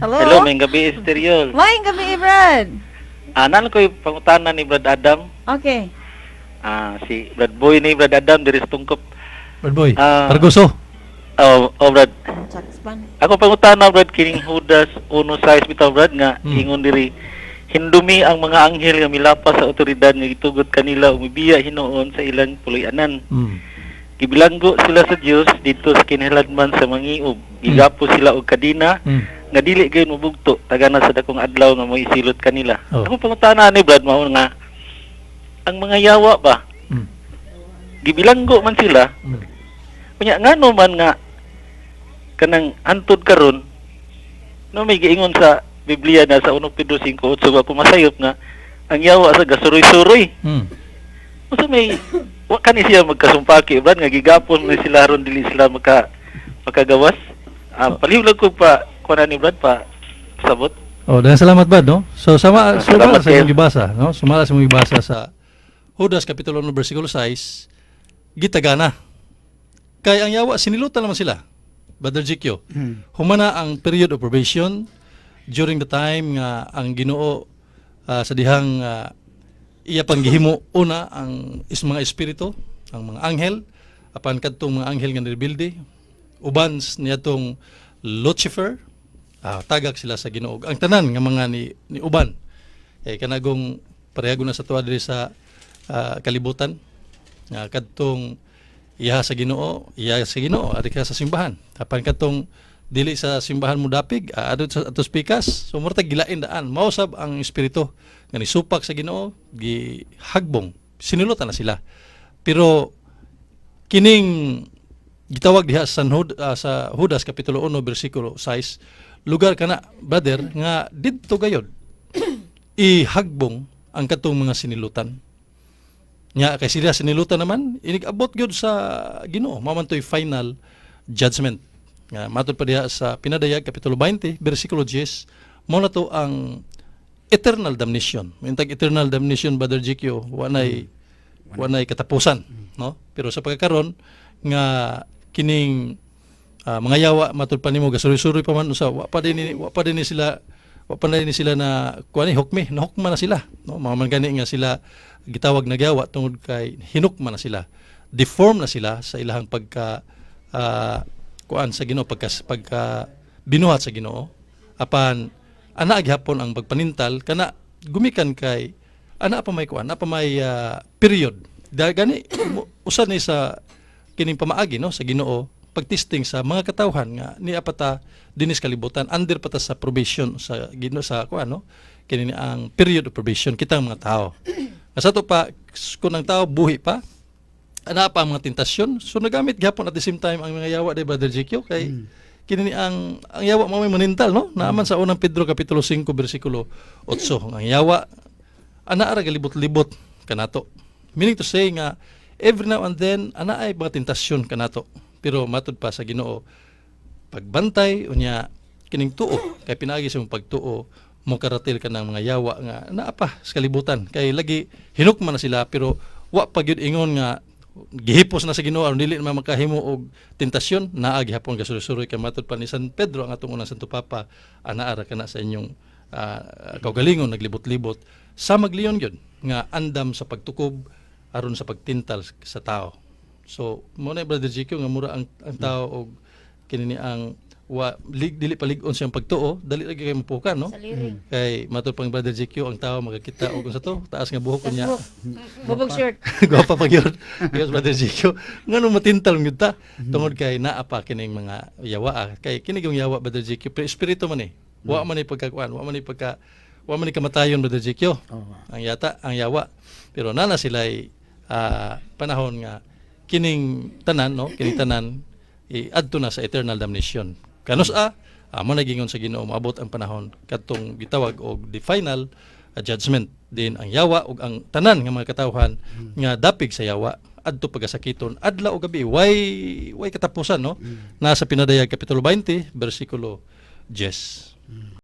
Hello? Hello, maayong gabii, Sister Yul. Maayong gabii, Brad. Ah, naa ko'y pangutana ni Brad Adam. Okay. Ah, si Brad Boy ni Brad Adam diri sa Tungkop. Brad Boy. Ah. Pargoso. Oh, Brad. Chakspan. Ako pangutana, Brad, kining Judas 1:6 bitaw, Brad, nga ingon diri, "Hindumi ang mga anghel nga milapas sa otoridad nga gitugot kanila ug mibiya hinuon sa ilang puloy-anan. Gibilanggo sila sa Dios didto sa kinahiladman sa mangiob. Gigapos sila og kadina nga dili gayon mabugto tagana sa dakong adlaw nga moisilot kanila." Ako pangutana ni Brad mao nga ang mga yawa ba, gibilanggo man sila, unya ngano man nga kanang antud karon no may giingon sa Biblia na sa 1 Pedro 5:8 ako masayop nga ang yawa sa gasuroy-suroy? Unsa may wa kani siya magkasumpaki, Brad, nga gigapon man sila aron dili sila makagawas? Ah, palihog lang ko pa kuan ni Brad pa sabot. Oh, dahil salamat, Brad, no? So sama Ah, sumala salamat sa kayo. imong gibasa, no? Sumala sa imong gibasa sa Judas kapitulo 1 bersikulo 6, gitagana. Kay ang yawa sinilutan naman sila. Brother GQ. Humana ang period of probation during the time nga ang Ginoo sa dihang iya pang gihimo una ang is mga espiritu, ang mga anghel, apan kadtong mga anghel nga nirebelde uban niyatong Lucifer, tagak sila sa Ginoo. Ang tanan nga mga ni uban kay kanagong parehago na sa tuwa diri sa kalibutan nga kadtong iya sa Ginoo, iya sa Ginoo, ari ka sa simbahan. Apan kadtong dili sa simbahan mo dapig, adto sa atos pikas. So mura tag gilain daan. Mao sab ang espiritu nga nisupak sa Ginoo, gihagbong, sinilutan na sila. Pero kining gitawag diha sa sa Judas kapitulo 1 bersikulo 6, lugar kana, brother, nga didto gayod ihagbong ang katong mga sinilutan. Nya kay sila sinilutan naman, inig-abot gyud sa Ginoo, mao man to'y final judgment. Nga matud pa diha sa Pinadayag kapitulo 20 bersikulo 10, mao na to ang eternal damnation. Mintag eternal damnation, Brother GQ, wa nay katapusan, no? Pero sa pagkakaron nga kining mga yawa, matud pa nimo gasuroy-suroy pa man usa, wa pa din ni sila na kuan ni hukmi, nahukma na sila, no? Mao man gani nga sila gitawag na yawa tungod kay hinukma na sila, deform na sila sa ilahang pagka kuan sa Ginoo, pagka pagka binuhat sa Ginoo. Apan ana gihapon ang pagpanintal kana gumikan kay ana pa may kuan, ana pa may period. Dahil gani usa ni sa kining pamaagi, no, sa Ginoo pagtesting sa mga katawhan nga niya pa ta dinis kalibutan, under pa ta sa probation sa Ginoo, sa kuan, no, kini ni ang period of probation kitang mga tao. Nga sa to pa kung ang tao buhi pa, ana pa ang mga tentasyon. So nagamit gihapon at the same time ang mga yawa di, Brother GQ, kay kini ni ang yawa mao may manintal, no? Naaman sa Unang Pedro kapitulo 5 bersikulo 8, ang yawa ana ara galibot-libot kanato, meaning to say nga every now and then ana ay mga tentasyon kanato. Pero matud pa sa Ginoo, pagbantay unya kining tuo, kay pinaagi sa imong pagtuo mo karatil ka ng mga yawa nga naa pa sa kalibutan, kay lagi hinukman na sila pero wa pa gyud ingon nga gihipos na sa Ginoo aron dili naman makahimo og tentasyon. Naa gihapon gasuroy-suroy kay matud pa ni San Pedro, ang atong unang Santo Papa, ana ara kana sa inyong kaugalingon naglibot-libot sa magliyon gyud nga andam sa pagtukob aron sa pagtintal sa tao. So mo na, Brother GQ, nga mura ang tao og kini ni ang wa lig, dili palig-on siyang pagtuo, dali lagi kay mapukan, no? Sa liring. Kay matud pang Brother GQ, ang tao makakita og unsa to, taas nga buhok unya Bubog shirt. gwapa pa gyud. Yes, Brother GQ, ngano matintal gyud ta tungod kay naa pa kining mga yawa, ah. Kay kini yung yawa, Brother GQ, pero espiritu man eh, wa man ni pagkakuan, wa man ni pagka wa man ni kamatayon, Brother GQ, ang yata ang yawa. Pero nana sila panahon nga kining tanan, no, kining tanan iadto na sa eternal damnation. Kanus a amo nagingon sa Ginoo, moabot ang panahon kadtong gitawag og the final judgment din, ang yawa ug ang tanan nga mga katawhan nga dapig sa yawa adto pagasakiton adlaw ug gabi, way katapusan, no? Nasa Pinadayag kapitulo 20 bersikulo 10.